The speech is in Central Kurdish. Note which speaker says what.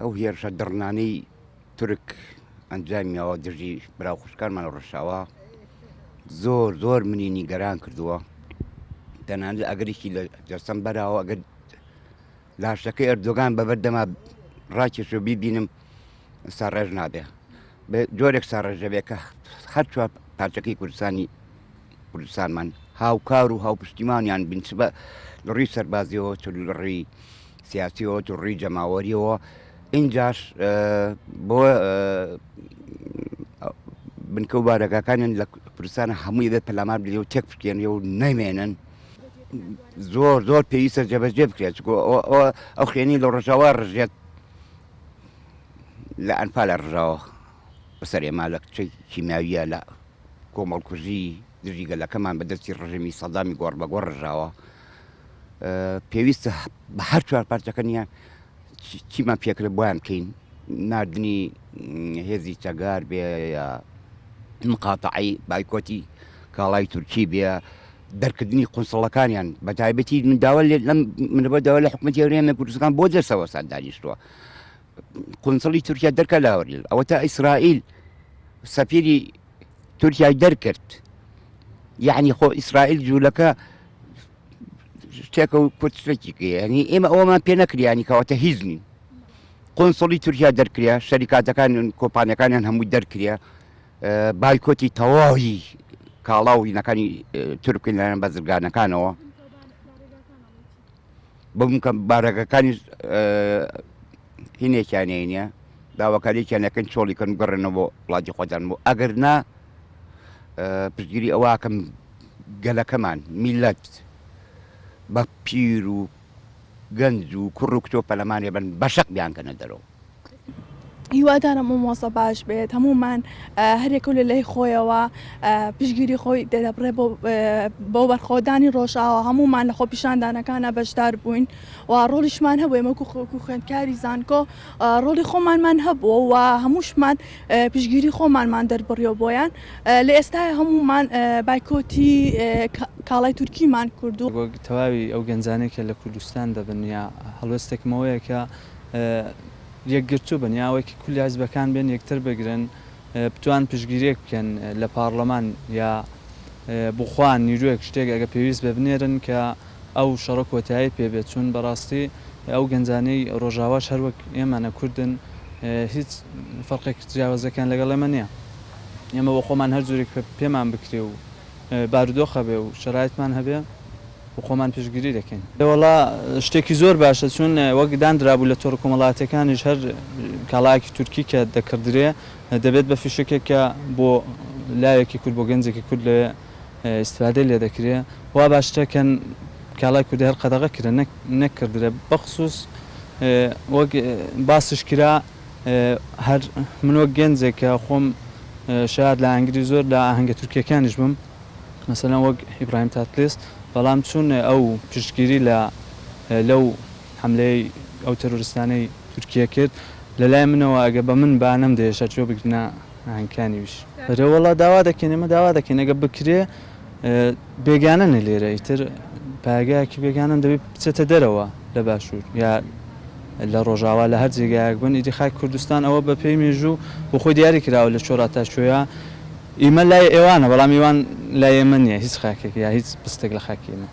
Speaker 1: ئەو هێرشە دڕنانەی تورک ئەنجامیاوە دژی برا و خوشکانمان ڕشاوە زۆر زۆر منی نیگەران کردووە تەنانەت ئەگەرێکی لە جەستەم بەراوە ئەگەر لاشەکەی ئەردۆگان بەبەر دەما ڕاکێش و بیبینم ساڕێژ نابێ بە جۆرێک ساڕێژ دەبێت کە هەر چوار پارچەکەی کوردستانی کوردستانمان هاوکار و هاوپشتیمانیان بین چ بە لە ڕووی سەربازیەوە چ لە ڕووی سیاسیەوە چ ڕووی جەماوەریەوە ئینجاش بۆ بنکە و بارەگاکانیان لە کوردستان هەمووی بێت پەلامار بدرێ و تێک بشکێنرێ و نەمێنن زۆر زۆر پێویستە جێبەجێ بکرێت چونکە ئەو خوێنی لە ڕۆژاوا ڕژێت لە ئەنفالە ڕژاوە بەسەر ئێمە لە کچەی کیمیاویە لە کۆمەڵکوژی دژی گەلەکەمان بە دەستی ڕژێمی سەدامی گۆڕ بە گۆڕ ڕژاوە پێویستە بە هەر چوار پارچەکە نییە چیمان پێکرێت بۆیان بکەین ناردنی هێزی چەگار بێ یا مقاتعی بایکۆتی کاڵای تورکی بێ دەرکردنی قونسڵەکانیان بە تایبەتی من داوا لەم من بە داوا لە حکوومەتی هەرێمی کوردستان بۆ دەسەوە سان دانیشتووە قونسڵی تورکیا دەرکە لە هەولێر ئەوە تا ئیسرائیل سەفیری تورکیای دەرکرد یعنی خۆ ئیسرائیل جوولەکە شتێکە و کورد شتێکی ینی ئێمە ئەومان پێ نەکریانی کەواتە هیچ نین قونسڵی تورکیا دەرکریا شەریکاتەکان کۆمپانیەکانیان هەمووی دەرکریا بایکۆتی تەواوی کاڵا و هینەکانی تورکن لایەن بازرگانەکانەوە بمکە بارەگەکانی هینێکیان نیە داواکاریەکیان ئەکەن چۆڵی کەن بگەڕێنەوە بۆ وڵاتی خۆتان بۆ ئەگەر نا پشتگیری ئەوەکەم گەلەکەمان میلەت بە پیر و گەنج و کوڕ و کچۆ پەلەمانێ بن بەشەق بیانکەنە دەرەوە.
Speaker 2: هیوادارم ئەم وەزعە باش بێت هەموومان هەریەکە و لە لای خۆیەوە پشتگیری خۆی دەبڕێ بۆ بۆ بەرخۆدانی ڕۆژئاوا هەموومان لە خۆپیشاندانەکانە بەشدار بووین و ڕۆڵیشمان هەبوو ئێمە وەکو خوێندکاری زانکۆ ڕۆڵی خۆمانمان هەبووە و هەمووشمان پشتگیری خۆمانمان دەربڕیەوە بۆیان لە ئێستای هەموومان بایکۆتی کاڵای تورکیمان کردو.
Speaker 3: وەک تەواوی ئەو گەنجانەی کە لە کوردستان دەبن یا هەڵوێستێکم ئەوەیە کە یەکگرتوو بن یا ئەوەی کە کولی حیزبەکان بێن یەکتر بگرن بتوان پشتگیریەک بکەن لە پاڕلەمان یا بخوان نیروێک شتێک ئەگە پێویست بێ بنێرن کە ئەو شەڕە کۆتایی پێ بێت چون بەڕاستی ئەو گەنجانەی ڕۆژاواش هەر وەک ئێمەنە کوردن هیچ فەرقێک جیاوازەکان لەگەڵ ئێمە نییە ئێمە بۆ خۆمان هەر جورێک پێمان بکرێ و بارودۆخ هەبێ و شەرایتمان هەبێ و خۆمان پشتگیری دەکەین. وەڵا شتێکی زۆر باشە چون وەک داندرابوو لە تۆڕە کۆمەڵایەتیەکانیش هەر کاڵایەکی تورکی کە دەکڕدرێ دەبێت بە فیشەکێک کە بۆ لاوێکی کورد بۆ گەنجێکی کورد لەوێ ئیستفادەی لێ دەکرێ وا باشترە کە کاڵای کوردی هەر قەدەغە کرێ نەک نەکڕدرێ بەخسوس وەک باسیش کرا هەر من وەک گەنجێک کە خۆم شایەد لایەنگری زۆر لە ئاهەنگە تورکیەکانیش بم مەسەلەن وەک ئیبراهیم تاتلیس بەڵام چون ئەو پشتگیری لە لەو حەملەی ئەو تەرۆریستانەی تورکیە کرد لە لای منەوە ئەگە بە من با نەمدەهێشت گوێ بگرنە ئاهەنگەکانی ویش. ئەرێ وەڵا داوا دەکەین ئێمە داوا دەکەین ئەگە بکرێ بێگانەنە لێرە ئیتر پایەگایەکی بێگانەن دەبێت بچێتە دەرەوە لە باشوور یا لە ڕۆژاوا لە هەر جێگایەک بن ئیدی خاک کوردستان ئەوە بە پێی مێژوو بۆ خۆی دیاری کراوە لە چۆرا تا کوێیە ئیمە لای ئێوانە بەڵام ئیوان لای ئێمە نییە هیچ خاکێک یا هیچ بستێک لە خاکی ئێمە.